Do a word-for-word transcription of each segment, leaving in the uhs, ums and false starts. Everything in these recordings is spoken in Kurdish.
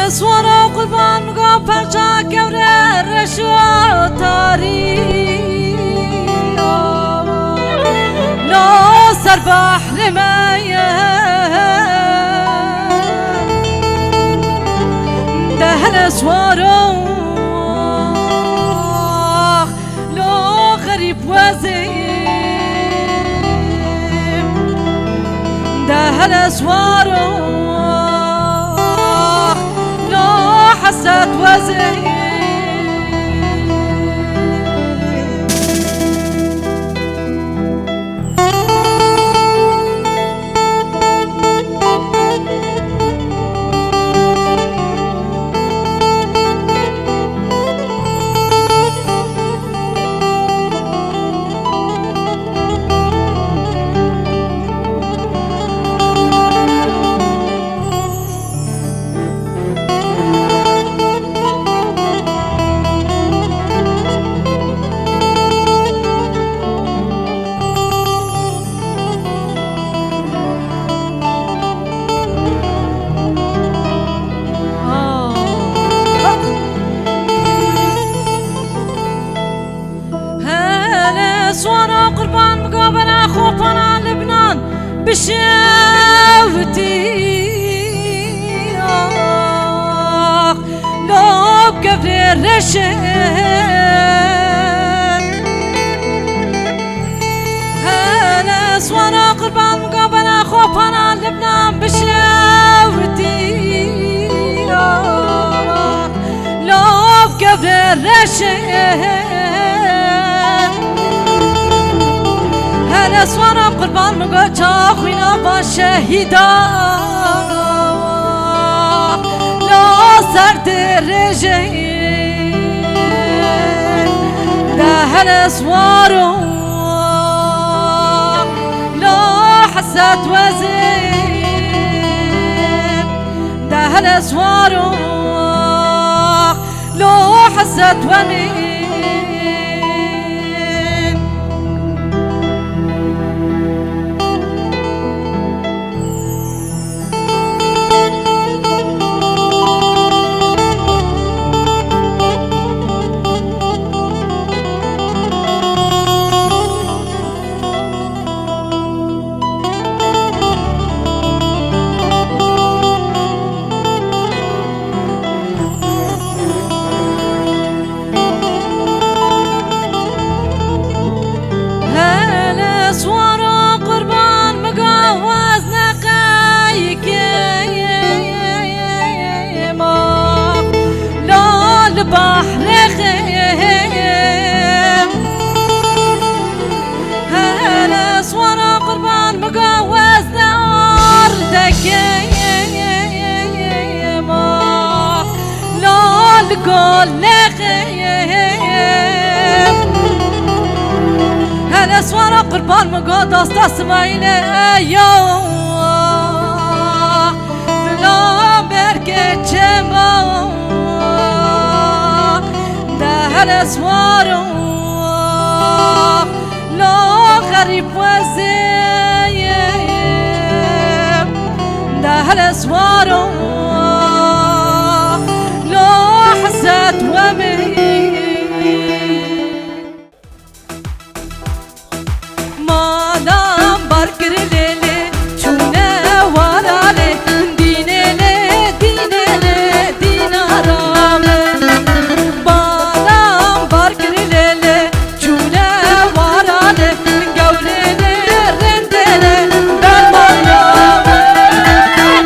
Swara qurban miga perça kewre reşa tarî. Lo ser behrê me ye. De hele swaro. Lo xerîb wezê, de hele swaro, lo heset wezê. Hele swara qurban miga bera xopana Libnan bişewitî. Ax, lo bi kevrê reşê. Hele swara qurban miga bera xopana Libnan bişewitî. Ax, lo bi kevrê reşê. Hele swara qurban miga çawa xwîna van şehîda. Lo ser dirêjê. De hele swaro. Lo heset wezê. De hele swaro. Lo heset wenê. Hele swara qurban miga wezne qeyke ma la li bahrê xê. Hele swara qurban miga wezne ardekê ma la li golê xê. Hele swara qurban miga dasta Simayîlê eyo. Silam berke çema. De hele swaro. Lo xerîb wezê. De hele swaro. Lo heset wemê. Malam bar kir lê lê, çûne wara lê, dînê lê, dînê lê, dînara min. Malam bar kir lê lê, çûne wara lê, gewrê lê, rindê lê, dermana min.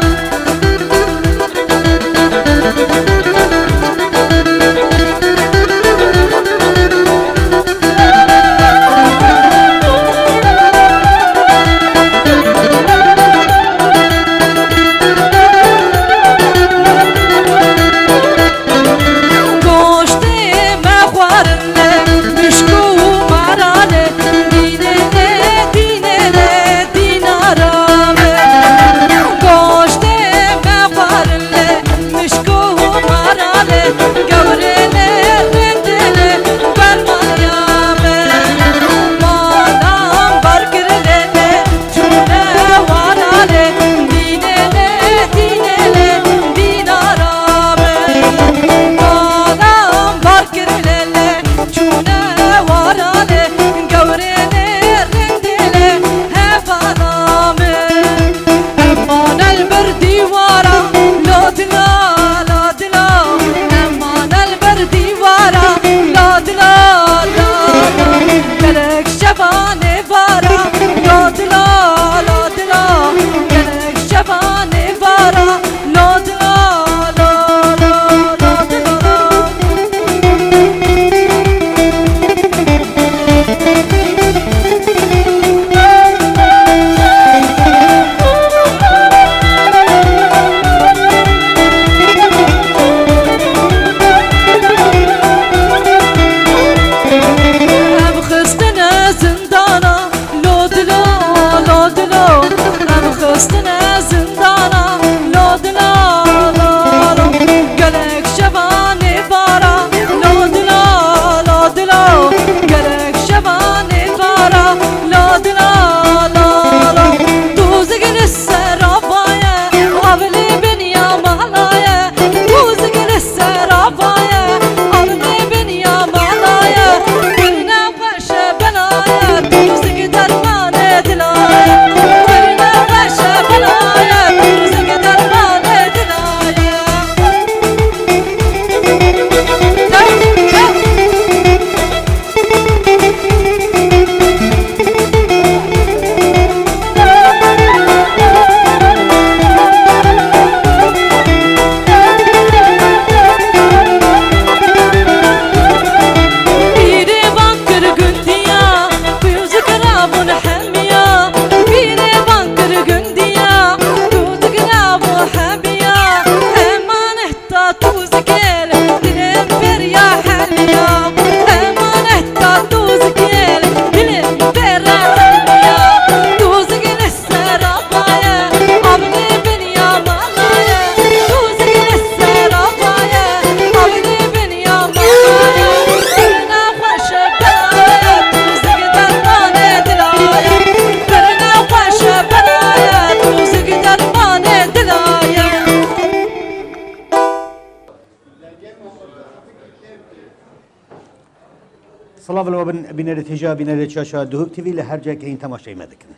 Silav li we bin, bînerê têja, bînerê Çaşa Duhok T V li her cihekê hîn temaşeyê me dikin.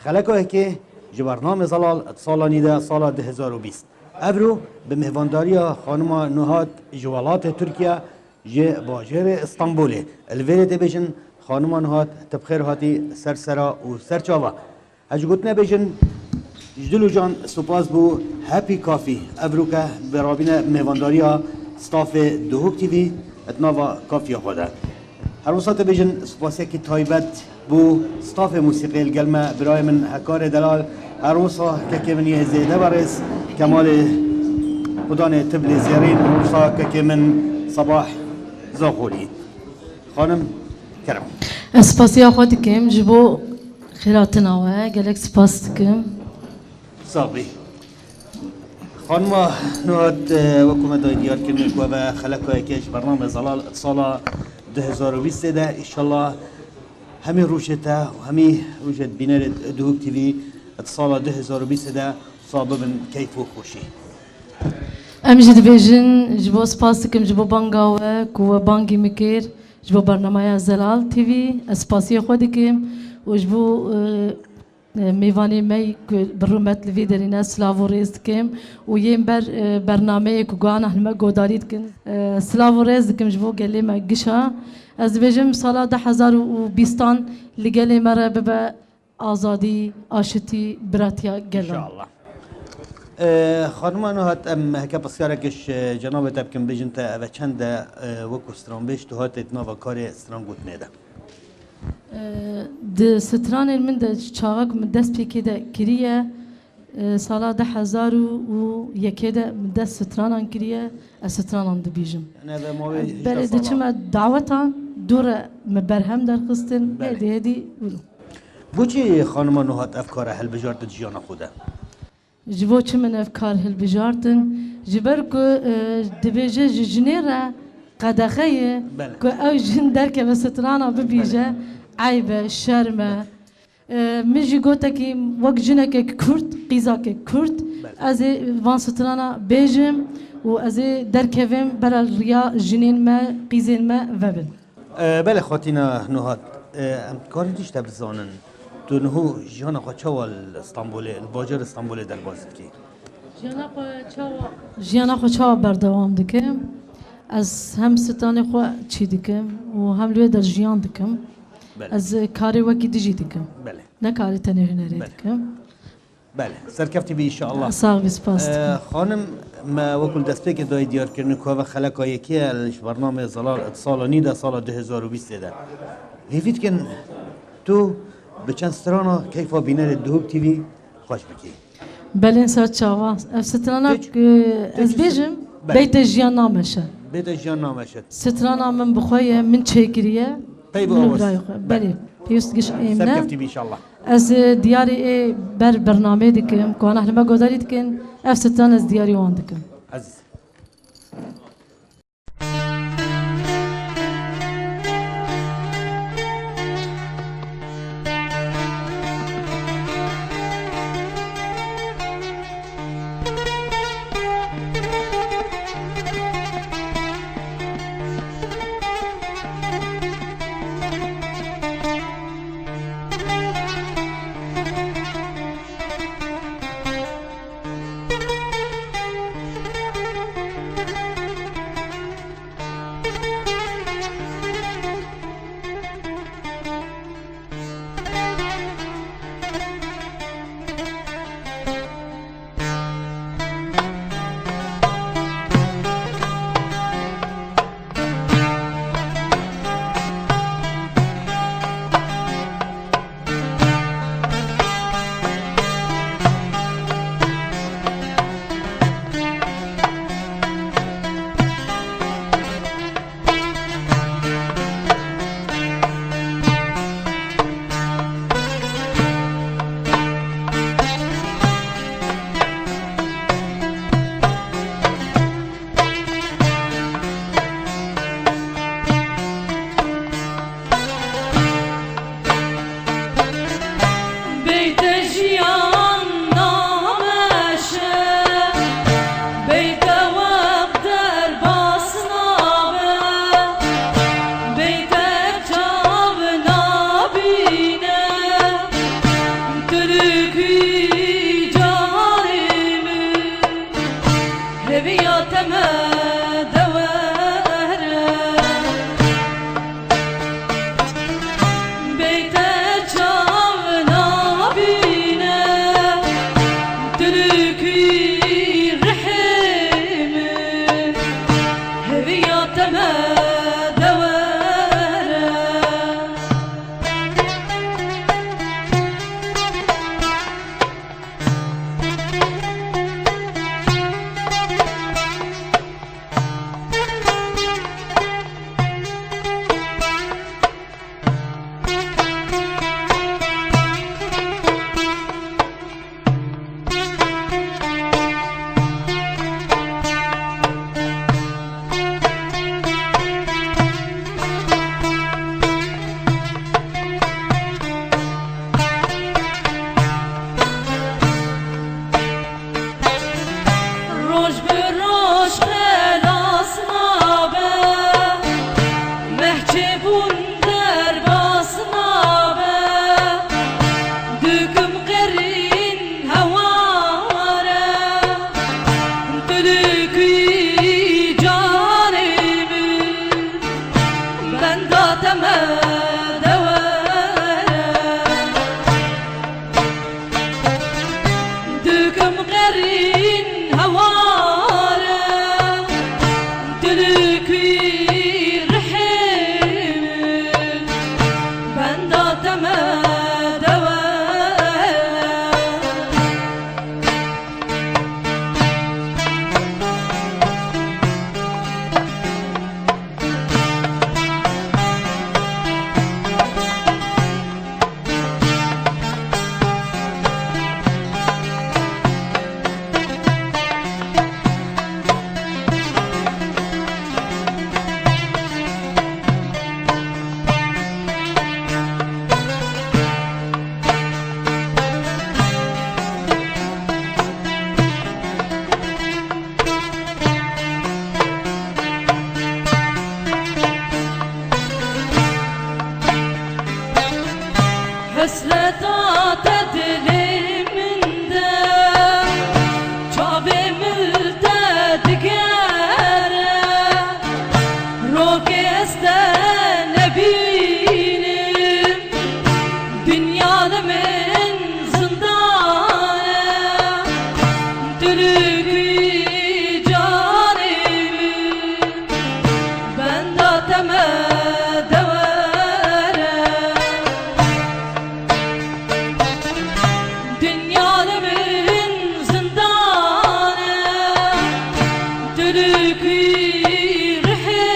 Xeleka yekê ji bernamê Zelal di sala nî de, sala du hezar û bîst. Evro bi mêvandariya xanima Nuhat ji welatê Tirkiye, ji bajêrê Stenbolê. Li vêrê tê bêjin, xanima Nuhat, tu bi xêr hatî ser sera û ser çava. Ez ji gotinê bêjin, ji dil û can spas bo Happy Coffee. Evroke berabîne mêvandariya stafê Duhok T V di nava kafeya xwe de. Her wisa tê bêjin spasiyekî taybet bo stafê musîqê li gel me, birayê min Hekarê Delal, her wisa kekê min yê zêde berêz Kemalê Xudanê Tiblê Zêrîn, her wisa kekê min Sabah Zaxolî. Xanim, kerem. Ez spasiya xwe dikim ji bo xêratina we. Gelek spas dikim. Sax bî. Xanima Nuhat, e, wekî me dayê diyar kirin ku ev e xeleka yekê ji bername Zelal di sala du hezar û bîstê de, înşallah hemî rojê te û hemî rojê bînerê Duhok T V di sala du hezar û bîstê de sa bibin keyf û xweşî. Em jî dibêjin, ji bo spas dikim ji bo banga we ku we bangî min kir, ji bo bernameya Zelal T V ez spasiyê xwe dikim û ji bo, e, e, mêvanê me ku bi rûmet li vî derî ne silav û rêz dikim û yên ber, e, bernameyê ku guhana li me godarî dikin, e, silav û rêz dikim ji bo gelê me gişa. Ez dibêjim sala du hezar û bîstan li gelê me re bibe azadî, aşitî, biratiya gelan. Înşallah. Ee, xanima Nuhat, em heke pirsiyarek ji cenabê te bikin, bêjin te eve çend e, e, wekû stranbêj tu hatê di nava karê strangotinê de? Ee, di stranên min de çaxek min dest pê kê de kiriye, e, sala du hezar û yekê de min dest stranan kiriye, ez stranan dibîjim. Yani eve mavê hejda sala. Belê diçime dawetan, dû re me berhem derxistin, Belê. hêdî hêdî wilo. Boçî xanima Nuhat ev kare hilbijartin di jiyana xwe de? Ji bo çi min ev kar hilbijartin? Ji ber ku, e, dibêje ji jinê re qedexe ye Belê. ku ew jin derkeve strana bibîje, Belê. eyb e, şerm e. Belê. E, min jî gotekî wek jinekek Kurd, qîzakek Kurd, Belê. ez ê van strana bêjim û ez ê derkevim bera riya jinên me, qîzên me vebin. E, belê xatîna Nuhat, e, em dikarin tiştek bizanin. Tu niho jiyana xwe çawa li Stenbolê, li bajarê Stenbolê derbas dikî? Jiyana xwe çawa, jiyana xwe çawa berdewam dikim? Ez hem stranê xwe çî dikim û hem li wê der jiyan dikim. Belê. Ez karê wekî dijî dikim. Belê. Ne karê tenê hunerê Belê. dikim. Belê, serkeftî bî înşallah. Sax bî, spas Ee, dikim. Xanim, me wekû li destpêkê dayê diyarkirinê ku eve xeleka yekê ye ji bernamê Zelal di sala nî de, sala du hezar û bîstê de. Hêvî dikin tu bi çend strana keyfa bînerê Duhok T V xweş bikî. Belê, ser çava. Ev strana Pêç-, ku ez pêç-, bêjim, Belê. Beytê jiyan nameşe. Bêtê jiyan nameşe. Strana min bi xwe ye, min çêkiriye. Pey bi Min û awaz. birayê xwe. Belê. Belê. Pêwîst giş êm ne. Serkeftî bî înşallah. Ez, e, diyarî ê ber bernameyê dikim, ku ana li me godarî dikin, ev stran ez diyarî wan dikim. Aziz. Rihê min benda te me dewe. Hesreta te dilê min de, çavê min li te digere. Rokê ez te nebînim, dinya li min zindane. Dilê wî canê min, benda te me dewere. Dinya li min zindane, dilê wî rihê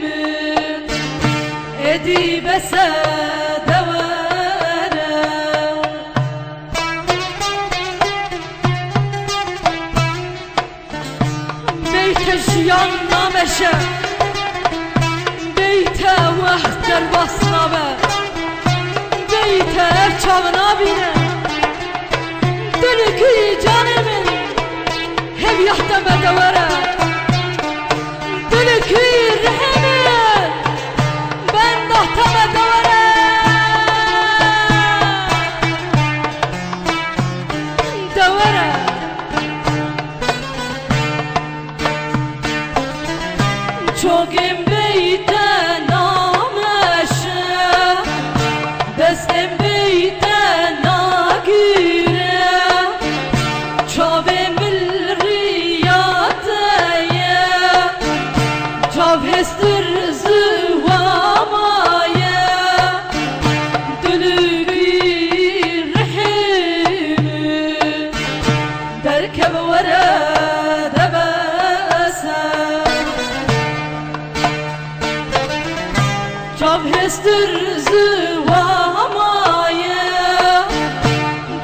min, êdî bes e dewere. Bêyî te jiyan nameşe, bêyî te wext derbas nabe, bêyî te ev çav nabîne. Dilê wî canê min, hêviya te me dewere. Dilê wî rihê min, benda te me dewere. Dewere. Çokên bêyî te nameşe, destên bêyî te nagîre. Çavê min li riya te ye, çav hêstir ziwa maye. Dilê wî rihê min, derkev were debese. Çav hêstir ziwa maye,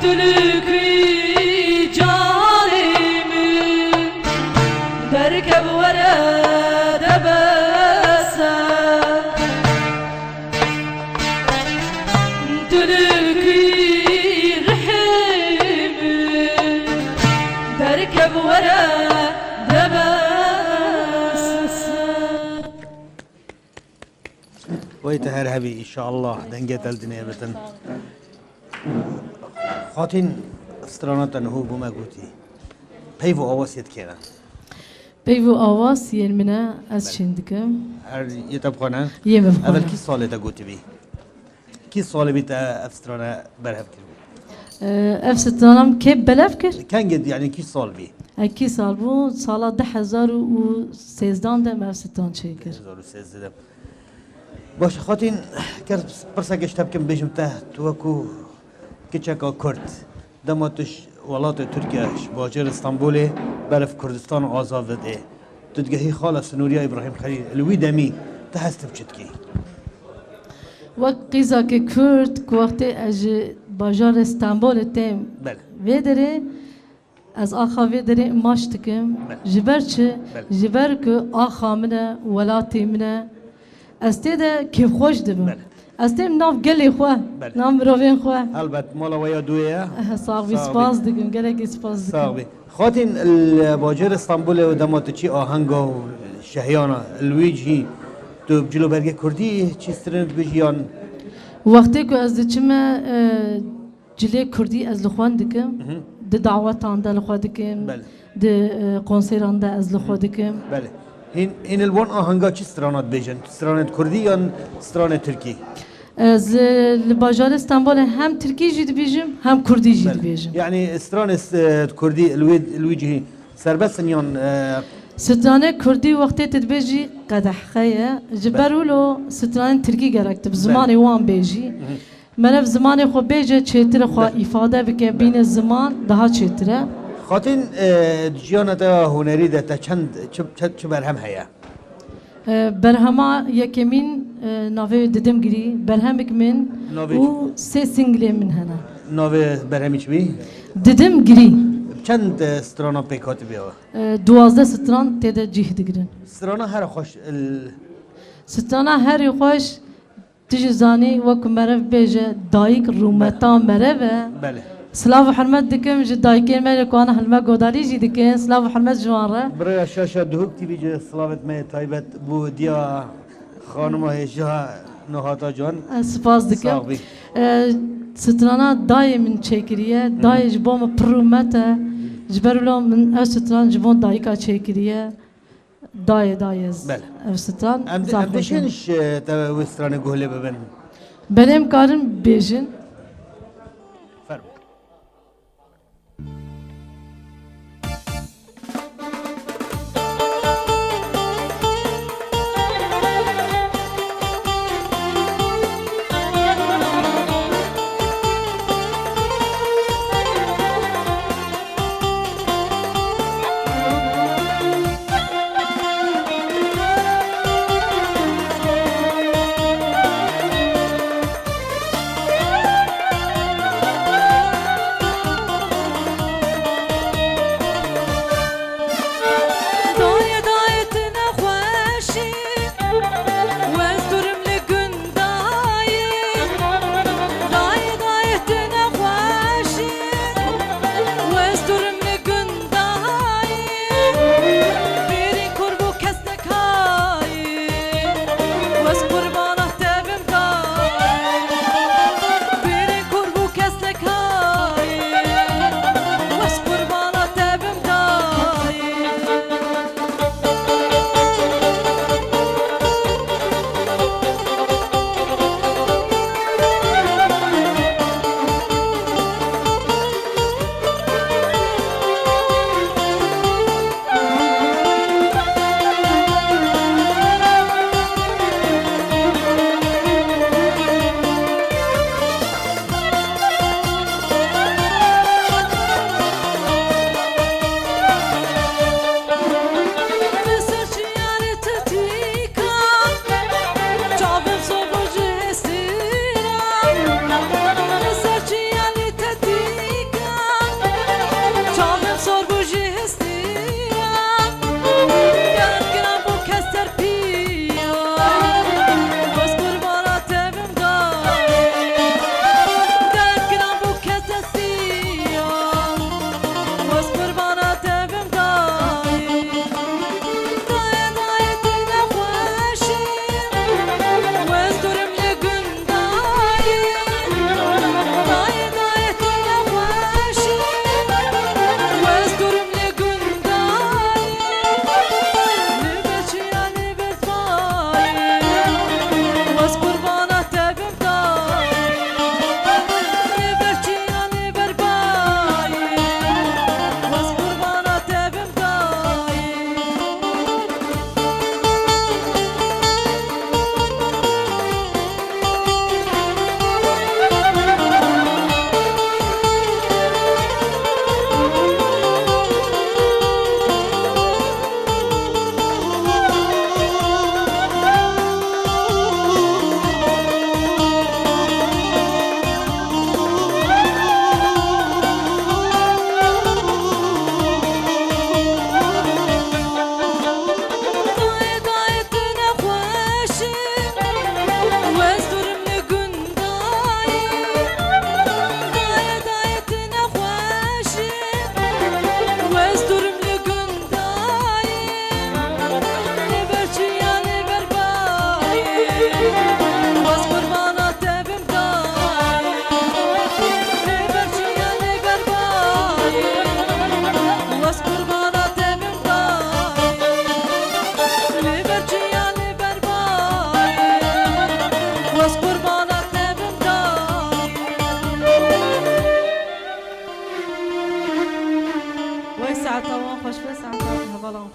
dilê wî canê min, derkev were debese. Dilê wî rihê min, derkev were debese. Wey te her hebî, înşallah, dengê te li dinê bitin. Xatîn, strana te niho bû me gotî. Peyv û awaz yê dikêne. Peyv û awaz yên min e, ez çîn dikim. Her yê te bixwe ne? Yê min bixwe ne. Evel kî salê te gotibî? Kî salê bî te ev strana berhev kiribû? Ev strana min kê belev kir? Kengê, yanî kî sal bî? E, kî sal bû? Sala du hezar û sêzdan de me ev stran çêkir. Du hezar û sêzdeh de. Baş, xatîn, ker pirseke ji te bikim, bêjim te, tu wekû kiçeka Kurd, dema tu ji welatê Tirkiye, ji bajêr Stenbolê, berif Kurdistan azav didê, tu digehî xala Sinûriya Îbrahîm Xelîl, li wî demî tu hest bi çi dikî? Wek qîzakê Kurd, ku wextê ez ji bajarê Stenbolê têm Belê. vê derê, Ez axa vê derê maç dikim. Belê. Ji ber çi? Belê. Ji ber ku axa min e, welatê min e. Ez tê de kêfxweş dibim. Belê. Ez têm nav gelê xwe, Belê. nav mirovên xwe. Helbet, mala we ya duyê ye. Sax bî, Sax bî. spas dikim, gelekî spas dikim. Sax bî. Xatîn, li bajêrê Stenbolê û dema tu çî ahenga û şehiyana, li wî cihî tu bi cilo bergê kurdî çî strin dibêjî yan? Wextê ku ez diçime, e, Cilê kurdî ez li xwe dikim, Mhm. di dawetan de li xwe dikim, Belê. di, e, konseran de ez li xwe Mhm. dikim. Belê. Hîn, hîn li wan ahenga çi strana dibêjin? Stranê kurdî yan stranê tirkî? Ez, e, li bajarê Stenbolê hem tirkî jî dibêjim, hem kurdî jî Belê. dibêjim. Yanî stranê, e, kurdî li wê, li wî cihî serbest in yan, e, Stranê kurdî wextê tu dibêjî qedehxe ye. Ji ber wilo stranên tirkî gerek tu bi zimanê wan bêjî. Meriv zimanê xwe bêje çêtir e, xwe îfade bike, bîne ziman daha çêtir e. Xatîn, e, di jiyana te ya hunerî de te çend, çi, çi, çi berhem heye? E, berhema yekemîn, e, navê Didim Girî, berhemik min Navê û çi? Sê singlê min hene. Navê berhemî çi bî? Didim Girî. Çend, e, strana pêk hatibî ew? E, duwazdeh stran tê de cih digirin. Strana her xweş, il- Strana herî xweş, tu jî zanî, wek ku meriv bêje, dayik rûmeta meriv e. Belê. Silav û hurmet dikim ji dayikên me lê ku ana hilme godarî jî dikin. Silav û hurmet ji wan re. Birêya Şaşa Duhok T V jî silavêt me yê taybet bo diya xanima hêja Nuhata Can. Ez spas dikim. Sax bî. E, strana dayê min çêkiriye. Dayê ji bo min pir rûmet e. Ji ber wilo min ev stran ji bo dayika çêkiriye. Dayê, dayê ez Belê. Ev stran Em, zaf em xweş e. Dişên ji te wê stranê guh lê bibin. Belê em karin bêjin. Fermo.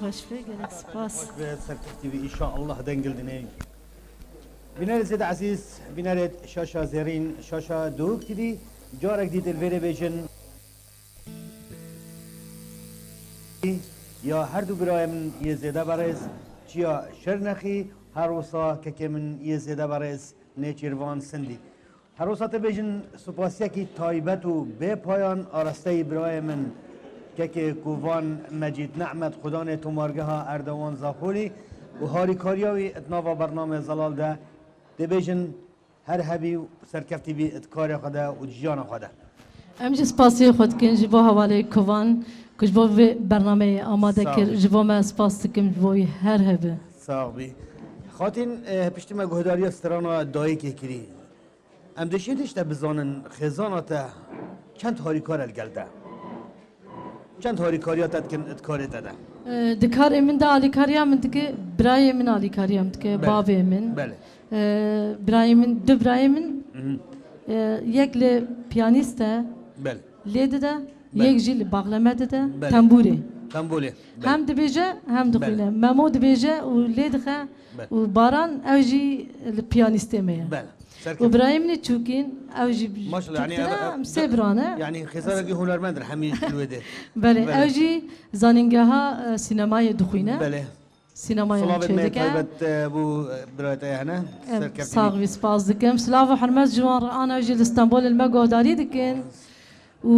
Baş be, gelek spas. Baş be, serkeftî bî, înşallah dengil dinê. Bînerê zêde ezîz, bînerê şaşa zêrîn, şaşa Dûk T V, carek dî dilvêrê bêjin. Ya her du birayê min yê zêde berêz, çiya Şirnexî, her wisa kekê min yê zêde berêz, Nêçîrvan Sindî. Her wisa te bêjin spasiyekî taybet û bê payan arasteyî birayê min, kekê Kovan Mecîd Nehmet, Xudanê Tomargeha Erdewan Zaxolî û harîkariya wî di nava bernamê Zelal de tê bêjin her hebî û serkeftî bî di karê xwe de û di jiyana xwe de. Em jî spasiyê xwe dikin ji bo hevalê Kovan ku ji bo vê bernameyê amade Sağ kir. Ol. Ji bo me spas dikim ji bo wî her hebî. Sax bî. Xatîn, e, piştî me guhdariya strana dayikê kirî. Em dê şêdî ji te bizanin, xêzana te çend harîkar e li gel te? Çend harîkariya te dikin di karê te de? E, di karê min de alîkariya min dike, birayê min alîkariya min dike, Belê. Bavê min. Belê. E, birayê min, du birayê min, Mhm. e, yek li piyanîst e, Belê. Lê dide, Belê. Yek jî li baxleme dide, Belê. Tembûrê. Tembûrê. Belê. Hem dibêje, hem dixwîne. Belê. Memo dibêje û lê dixe Belê. Û Baran ew jî li piyanîstê me ye. Belê. Û birayê min ê çûkîn, ew jî Maşallah, yani, çûktir e, ev, ev, em sê bira ne? Yani, xêzanekî hunermend in hemî li wê dê. Belê, Belê. Ew jî zanîngeha, e, sînemayê dixwîne. Belê. Sînemayê Silavên me çêdike. Taybet, e, bû, e, birayê te hene. Em, Serkeftinî. Sax bî, spas dikim. Silav û hurmet ji wan re, ana jî li Stenbolê li me guhdarî dikin. Û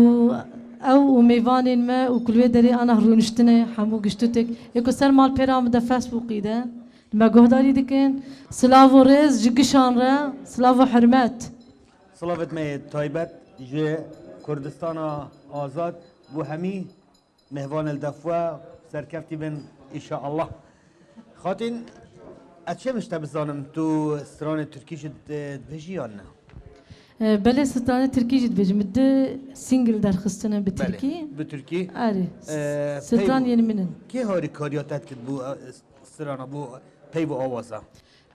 ew û mêvanên me û ku li wê derê ana rûniştine hemû giştutek. Ê ku ser malpêra min de Facebookî de. Li me guhdarî dikin. Silav û rêz ji gişan re. Silav û hurmet. Silavêt me yê taybet ji Kurdistana Azad bo hemî mêvanê li def we serkeftî bin, înşaallah. Xatîn, ez çêm ji te bizanim, tu stranê tirkî jî di-, dibêjî yan ne? E, belê, stranê tirkî jî dibêjim. Min du single derxistine bi Belê, tirkî. Bi tirkî. Erê, E, stran peyv-, yên min in. Kê harîkariya te dikit bû, e, strana, bû peyv û awaza?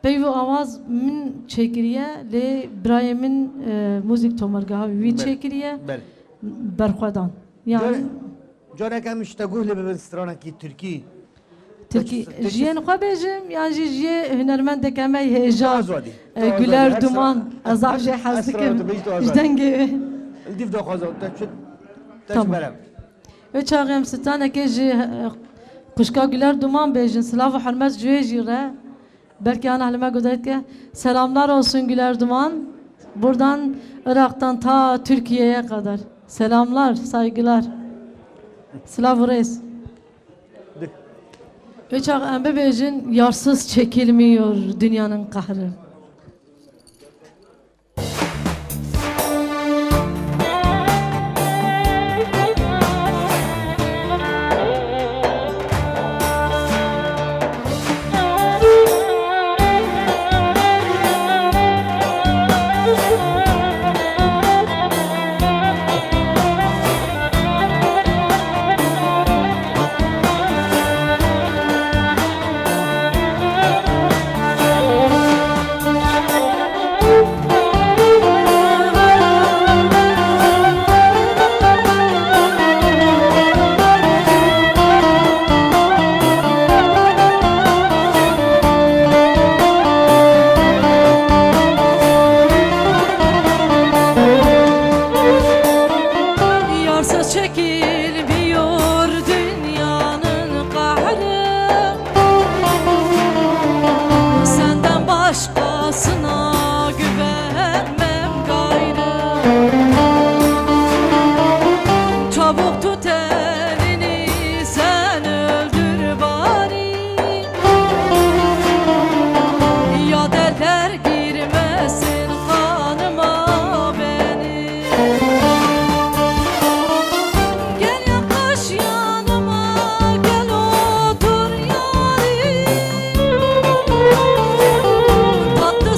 Peyv û awaz min çêkiriye, lê birayê min, e, muzîk tomargeha wî Belê. Çêkiriye. Belê. Berxwedan. Yani Carek, carek em ji te guh lê bibin stranekî tirkî. Tirkî. Te çi, te çi Jiyên xwe bêjim, yan jî jiyê hunermendeke me yê hêja, Azadî. E, Azadî. Güler Her Duman. Stra-, Ez av jê hez dikim. Ji dengê wê. Li dîv daxwaza, te çi, te çi Tamam. Berem. Wê çaxê em stranekê ji, e, xwişka Güler Duman bêjin. Silav û hurmet ji wê jî re. Belkî ana li me guhdar dike. Selamlar olsun Güler Duman. Buradan Irak'tan ta Türkiye'ye kadar. Selamlar, saygılar. Silav û rêz. Wê çax em bibêjin, yarsız çekilmiyor dünyanın kahrı. Yarsız çekilmiyor dünyanın kahrı. Senden başkasına güvenmem gayrı. Çabuk tut elini, sen öldür bari. Ya derler girmesin kanıma benim. Gel yaklaş yanıma, gel otur yarim. Tatlı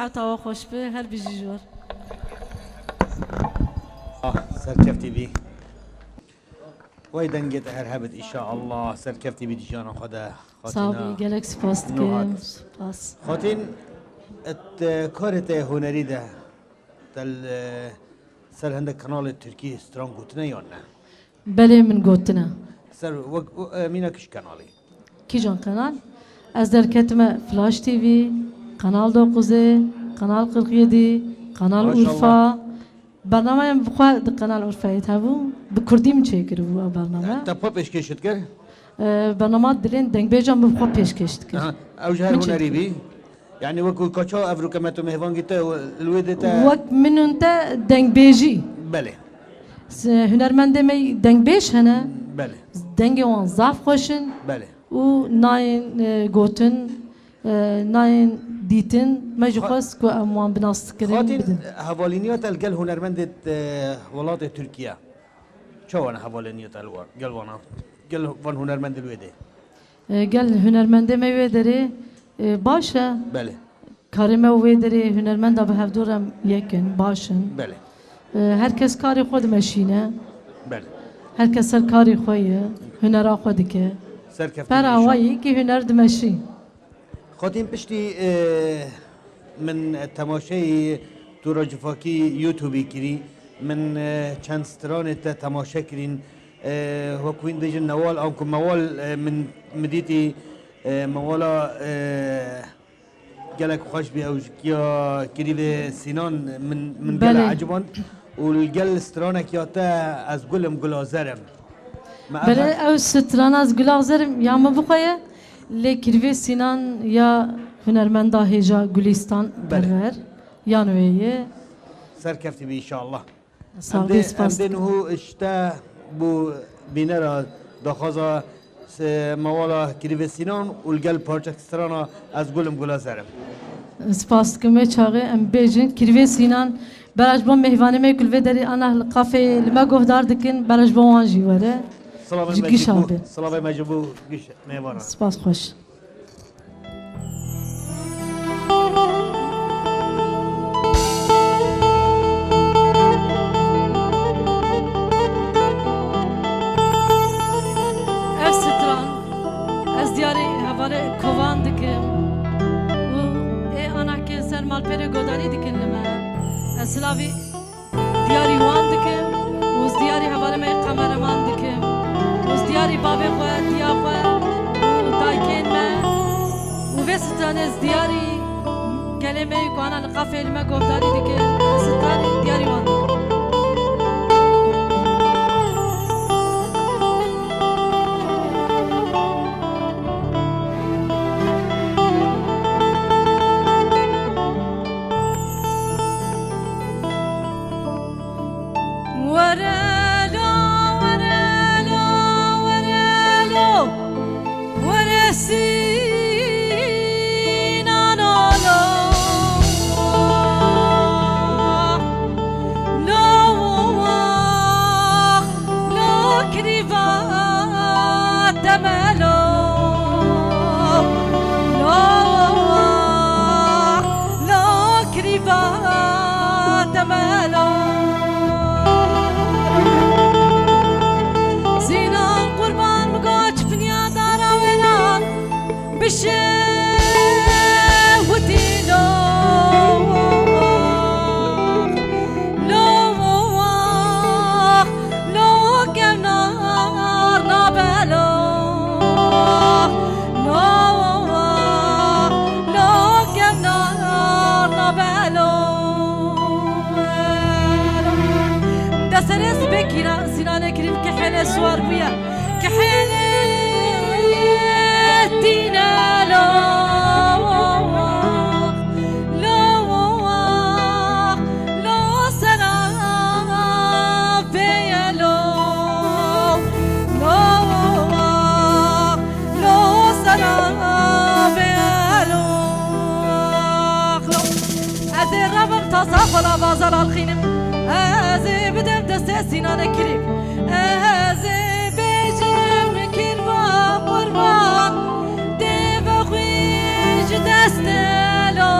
Tawa xweş be, her bijî jor. Ah, serkeftî bî. Wey dengê te her hebit, inşallah. Serkeftî bî di jiyana xwe de. Sağ ol, gelek spas dikim. Spas. Xatîn, et, e, karê te hunerî de, te li ser hindek kanalê Tirkî stran gotine yan ne? Belê, min gotine. Ser wek, e, mîna kiş kanalî? Kîjan kanal? Ez derketime Flash T V, Kanal Dokuzê, Kanal kırk yedi, Kanal Urfa. Bernameyên bi xwe di Kanal Urfayê de hebû. Bi kurdî min çêkiribû ev bername. Te pa pêşkêş dikir? E, bernama dilên dengbêjan min bi xwe pêşkêş dikir. Aha, ew ji her hunerî bî? Yani wekî kaça evroke me tu mêhvangî te û li wê dê te. Wek min û te dengbêjî. Belê. S-, hunermendê me dengbêj hene. Belê. Dengê wan zaf xweş in. Belê. Û nayên, e, gotin, e, nayên dîtin. Me jî xwe- xwest ku em wan bi naskirin bidin. Xatîn, hevalîniya te li gel hunermendê, e, welatê Tirkiye. Çawa ne hevalîniya te li wan, gel wana, gel van hunermendê li wê dê? E, gel hunermendê me wê derê, e, baş e. Belê. Karê me û wê derê hunermenda bi hevdû re yek in, baş in. Belê. E, her kes karê xwe dimeşîne. Belê. Her kes ser karê xwe ye, hunera xwe dike. Serkeftin inşallah. Pera wa yekî huner dimeşî. Xatîn piştî, e, min temaşeyî tu ra cifakî YouTubeî kirî, min, e, çend stranê te temaşe kirîn, e, wek wîn bêjin Newal, anku Mewal, e, min, min dîtî, e, Mewala, e, gelek xweş bî, ew ji kiya kirîvê Sînan min, min gelek eciband û li gel stranek ya te Ez gul im gula zer im. Me ev Belê, her ew strana Ez gula zer im ya min bixwe ye, lê kirîvê Sînan ya hunermenda hêja Gulîstan Perwer yan wê ye. Serkeftî bî inşallah. Sağ ol, spas. Em dê niho ji te bo bînera daxwaza, e, Mewala Kirîvê Sînan û li gel parçek strana Ez gul im gula zer im. Spas dikim wê çaxê em bêjin. Kirîvê Sînan, bera ji bo mêhvanê me ku li vê derê ana li kafeyê li me guhdar dikin, bera ji bo wan jî were. Silavê me jî bo, silavê me jî bo giş mêvanan. Spas xweş. Ev stran ez diyarî hevalê kovan dikim û ê ana ke ser malperê godarî dikin li me. Ez silavî diyarî wan dikim û ez diyarî hevalê me yê kameraman dikim û ez diyarî bavê xwe, diya xwe û dayikên me û vê stranê ez diyarî gelê me yê ku ana li qafê li me guhdarî dikin, ez stranê diyarî wan dikim. Were lo, were lo, were lo, were Sînan o lo. Lo, lo, kirîva te me lo. Lo, lo, kirîva te me lo. Sînan qurban mi got çipinya dara wênan. Bişewitî lo, lo, lo, kevnar nabe lo, lo, lo, kevnar nabe lo. Deserê sibê kîna Sînanê kirîv kihêle siwar bûye. Kihêlê tîne lo, lo, lo sera vê ye lo, lo, lo sera vê ye lo. Ez ê rabim taza xwe la bazar alxînim. Ez ê bidim destê Sînanê kirîv. Ez ê bêjim kirva qurban, dê vexwî ji destê lo.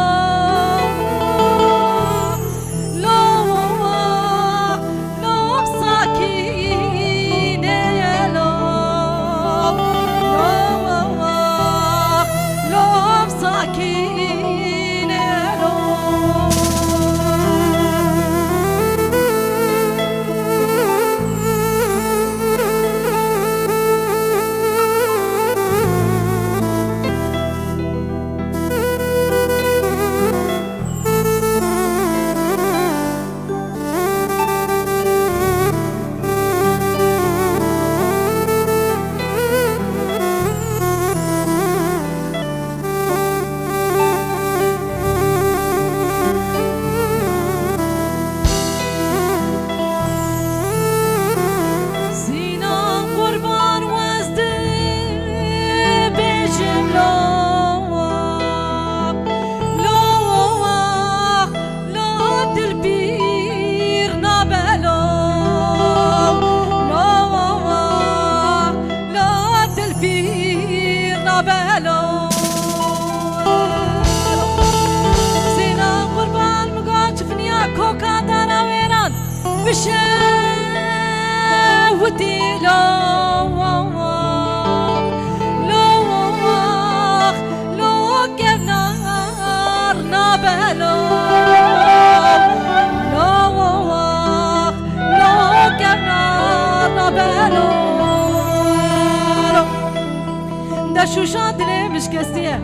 Şûşa dilê min şikestiye.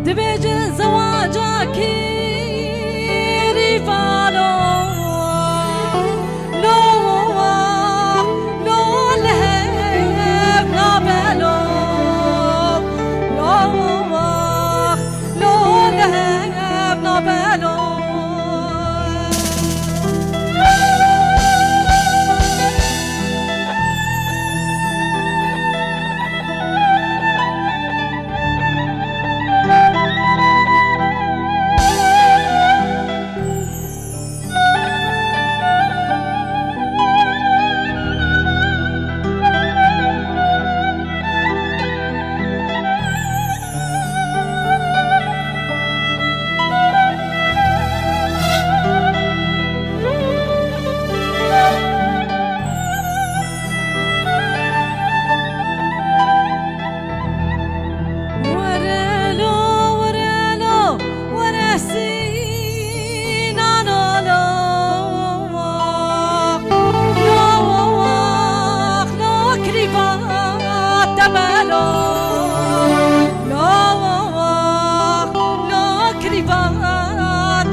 Dibêjin zewaca kîrî valo. Lo wax, lo li hev nabe lo. Lo wax, lo li hev nabe lo. Were lo, were lo, were sînano lo, lo, lo, kirîva temelo. Lo, lo, kirîva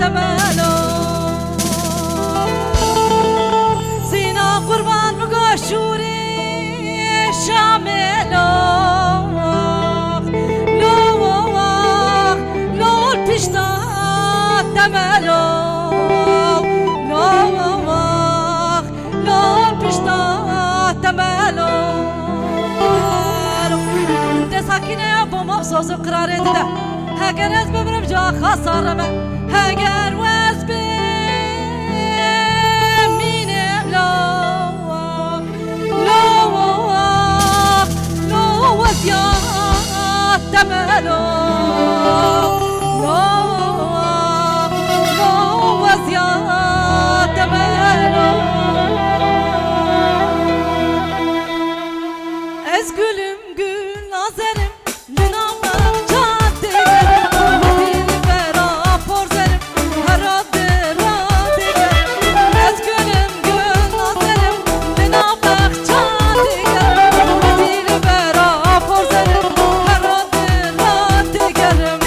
temelo. Sîna qurban bigo şûrê Şamê lo. Lo, lo, pişta temelo. Lo, lo, pişta temelo. Te sakîne ya bo maf soz û qirarê dide. Heger ez bimrim ca xasa reme. Heger wez bimînim lo. Lo, lo, wezya temelo. Lo, lo, wezya temelo. Ez gülüm gül nazerim. Li nav bexça digerim, wekî li bera porzerim, hera dira digerim. Ez gülüm gül nazerim, li nav bexça digerim, wekî li bera porzerim, hera dira digerim.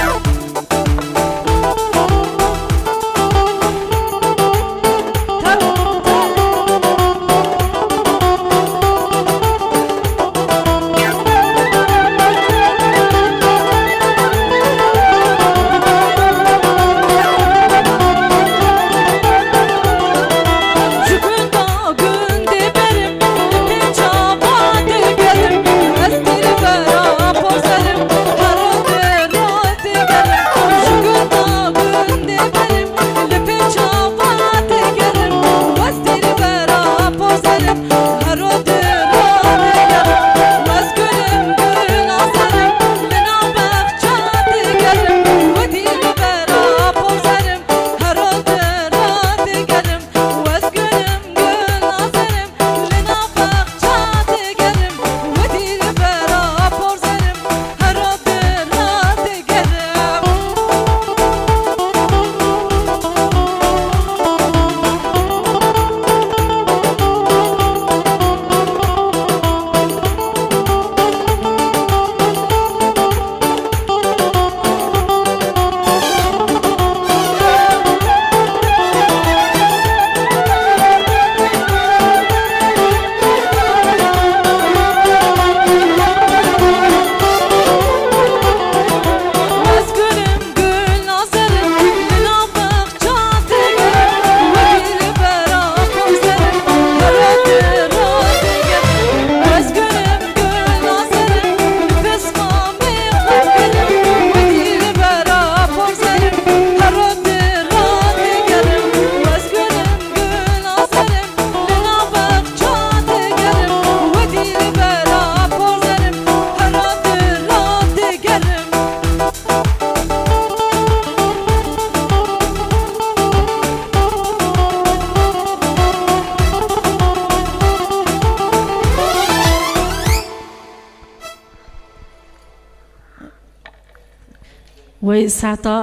Wey saeta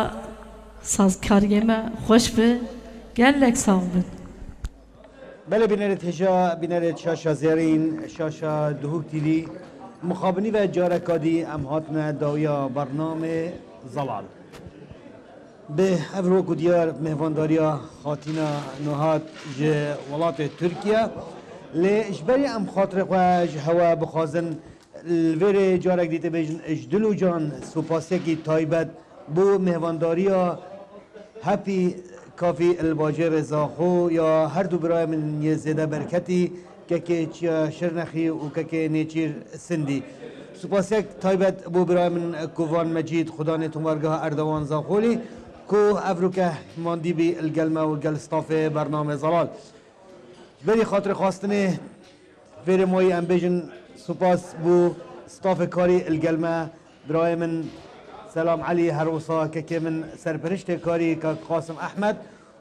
sazkariyê me xweş bi, gelek sax bin. Belê bînerê hêja, bînerê Şaşa Zêrîn, Şaşa Duhok T V, Mixabinî ve careka dî em hatine dawiya bernamê Zelal. Bi hev rok û diyar mêvandariya Xatîna Nuhat ji welatê Tirkiye. Lê ji berî em xatirê xwe ji hewe bixwazin, li vêrê carek dî tê bêjin ji dil û can supasiyekî taybet bo mêvandariya Happy Coffee li bajêrê Zaxo ya her du birayê min yê zêde berketî, kekê Çiya Şirnexî û kekê Nêçîr Sindî. Supasiyek taybet bo birayê min Kovan Mecîd, xudanê tomargeha Erdewan Zaxolî, ku evroke himandî bî li gel me û gel stafê bernamê Zelal. Ji berî xatirê xwastinê vêrê mayî em bêjin supas bo stafê karî li gel me, birayê min Selam Elî, her wisa kekê min serperiştê karî kak Qasim Ehmed.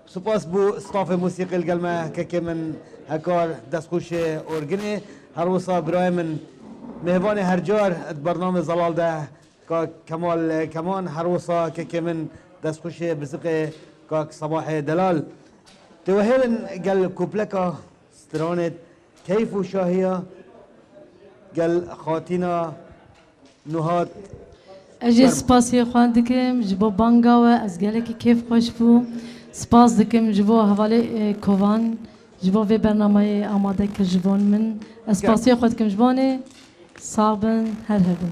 Supas bo stafê musîqê li gel me, kekê min Hekar destxweşê orginê, her wisa birayê min mêvanê her car di bernamê Zelal de kak Kemal Keman, her wisa kekê min destxweşê biziqê kak Sebahê Delal. Tê we hêlin gel kupleka stranê keyf û şahiya gel Xatîna Nuhat. Ez jê spasiyê xwe dikim ji bo banga we, ez gelekî kêfxweş bûm. Spas dikim ji bo hevalê, e, Kovan, ji bo vê bernameyê amade kir ji bo min. Ez spasiyê xwe dikim ji bo nê. Sax bin, her hebin.